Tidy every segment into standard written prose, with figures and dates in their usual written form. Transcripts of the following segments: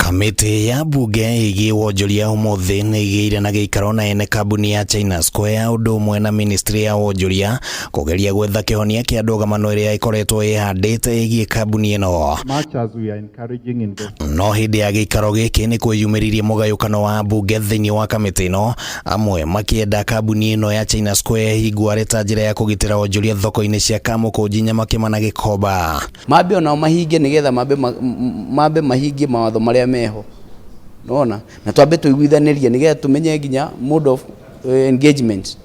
Kamĩtĩ ya mbunge ĩgiĩ wonjoria ũmũthĩ nĩ ĩgĩire na gĩikaro na ene kambuni ya China Square ũndũ ũmwe na ministry ya wonjoria kũgeria gwetha kĩhonia kĩa ndũgamano ĩrĩa ĩkoretwo ĩhandĩte ĩgiĩ kambuni ĩno. Much as we are encouraging investment. No hĩndĩ ya gĩikaro gĩkĩ nĩ kwĩyumĩririe mũgayũkano wa mbunge thĩinĩ wa kamĩtĩ ĩno, amwe makĩenda kambuni ĩno ya China Square ĩhingwo arĩ ta njĩra ya kũgitĩra wonjoria thoko-inĩ cia Kamũkũnji, Nyamakĩma na Gĩkomba. Mambe onao mahingie nigetha mambe mambe mahingie mawatho maria meho nona na twambe tuiguithanirie nigetha tumenye nginya mode of engagement.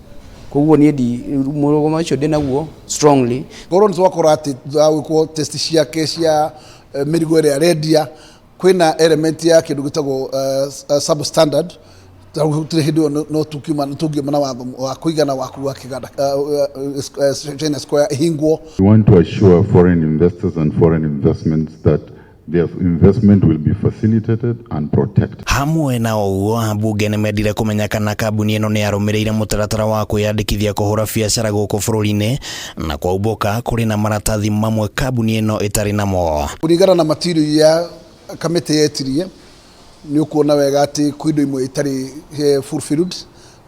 Koguo niĩ ndi mũrũgamo ũcio ndĩ naguo strongly. Korwo nĩ twakora atĩ thutha wa gwĩkwo test ciake cia mĩrigo ĩrĩa arendia kwĩna element ya kĩndũ gĩtagwo substandard, gũtirĩ hĩndĩ ĩyo no tũkiuma tũngiuma na watho wa kũigana wa kuga kĩganda China Square ĩhingwo. We want to assure foreign investors and foreign investments that their investment will be facilitated and protected. Hamwe na ũguo, ambunge nĩ mendire kũmenya kana kambuni ĩno nĩ yarũmĩrĩire mũtaratara wa kwĩyandĩkithia kũhũra biacara gũkũ bũrũri-inĩ, na kwaumbũka kũrĩ na maratathi mamwe kambuni ĩno ĩtarĩ namo. Kũringana na material iria kamĩtĩ yetirie, nĩ ũkuona wega atĩ kwĩ indo imwe itarĩ fulfilled,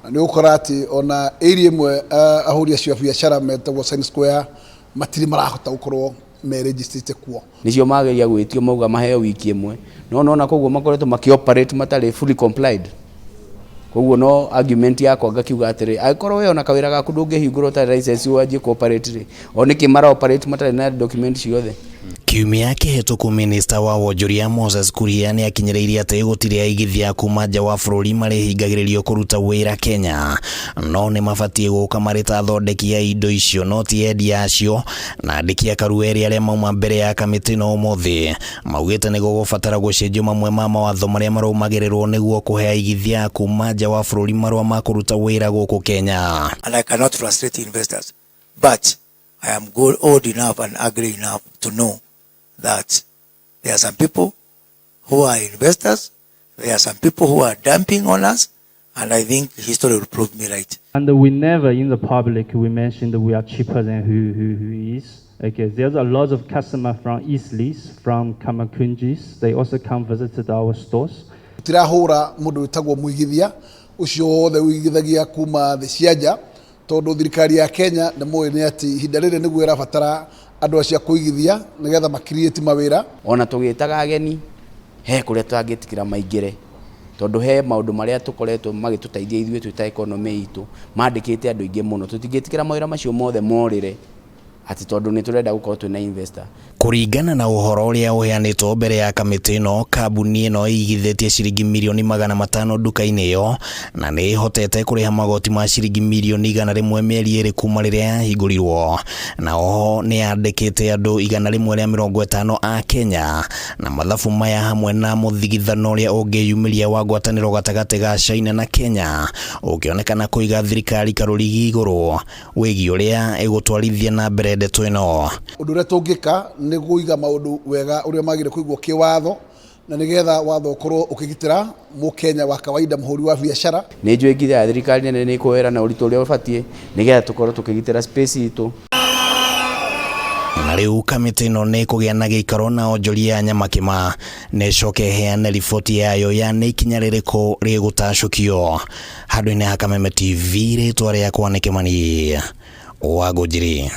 na nĩ ũgũkora atĩ ona area ĩmwe ahũri acio a biacara metagwo China Square matirĩ marahota gũkorwo merejistĩte kuo. Nĩcio mageria gwĩtio mauga maheo wiki ĩmwe, no nona koguo makoretwo makĩ operate matarĩ fully complied. Koguo no argument yakwa ngakiuga atĩrĩ, angĩkorwo we ona kawĩra gaku ndũngĩhingũra ũtarĩ license wanjie kũ operate rĩ, o nĩkĩ mara operate matarĩ na document ciothe? Kiumia kĩhĩtũku minista wa wonjoria Moses Kuria nĩ akinyĩrĩirie atĩ gũtirĩ aigithia kuma nja wa bũrũri marĩhingagĩrĩrio kũruta wĩra Kenya, no nĩ mabatiĩ gũka marĩ ta athondeki a indo icio no ti endia acio. Na andĩki a Karueri arĩa mauma mbere ya kamĩtĩ ĩno ũmũthĩ maugĩte nĩ gũgũbatara gũcenjio mamwe ma mawatho marĩa marũmagĩrĩrwo nĩguo kũhe aigithia a kuma nja wa bũrũri marũa ma kũruta wĩra gũkũ Kenya. And I cannot frustrate investors, but I am good, old enough and ugly enough to know that there are some people who are investors, there are some people who are dumping on us, and I think history will prove me right. And we never in the public we mentioned we are cheaper than who is. Okay, there's a lot of customer from Eastleigh, from Kamakunjis. They also come visit our stores. Tirahũra mũndũ wĩtagwo mũigithia ũcio wothe ũigithagia kuma thĩ cia nja, tondũ thirikari ya Kenya nĩ mũĩ nĩ atĩ ihinda rĩrĩ nĩguo ĩrabatara andũ acio a kũigithia nĩgetha makiriĩti mawĩra. Ona tũgĩtaga ageni he kũrĩa tũtangĩtĩkĩra maingĩre, tondũ he maũndũ marĩa tũkoretwo magĩtũteithia ithuĩ twĩ ta economy itũ, mandĩkĩte andũ aingĩ mũno. Tũtingĩtĩkĩra mawĩra macio mothe morĩre atĩ tondũ nĩ tũrenda gũkorwo twĩna investor. Kũringana na ũhoro ũrĩa ũheanĩtwo mbere ya kamĩtĩ ĩno, kambuni ĩno ĩigithĩtie ciringi mirioni 500 nduka-inĩ ĩyo na nĩ ĩhotete kũrĩha magoti ma ciringi mirioni 100 mĩeri 2 kuma rĩrĩa yahingũrirwo, na oho nĩ yandĩkĩte andũ 150 a Kenya. Na mathabu maya hamwe na mũthigithano ũrĩa ũngĩyumĩria wa ngwatanĩro gatagatĩ ga China na Kenya ũkĩonekana kũiga thirikari karũrigi igũrũ wĩgiĩ ũrĩa ĩgũtwarithia na mbere ndeto ĩno. Ũndũ ũrĩa tũngĩka nĩ kũiga maũndũ wega ũrĩa magĩrĩire kũigwo kĩwatho, na nĩgetha watho ũkorwo ũkĩgitĩra mũkenya wa kawaida, mũhũri wa biacara. Nĩ njũĩ nginya thirikari nene nĩ ĩkuoera na ũritũ ũrĩa ũbatiĩ nĩgetha tũkorwo tũkĩgitĩra space itũ. Na rĩu kamĩtĩ ĩno nĩ ĩkũgĩa na gĩikaro na onjoria ya Nyamakĩma na ĩcoke ĩheane riboti yayo ya nĩ ikinya rĩrĩkũ rĩgũtacũkio. Handũ-inĩ ha Kameme TV, rĩtwa rĩakwa nĩ Kĩmani wa Ngũnjiri.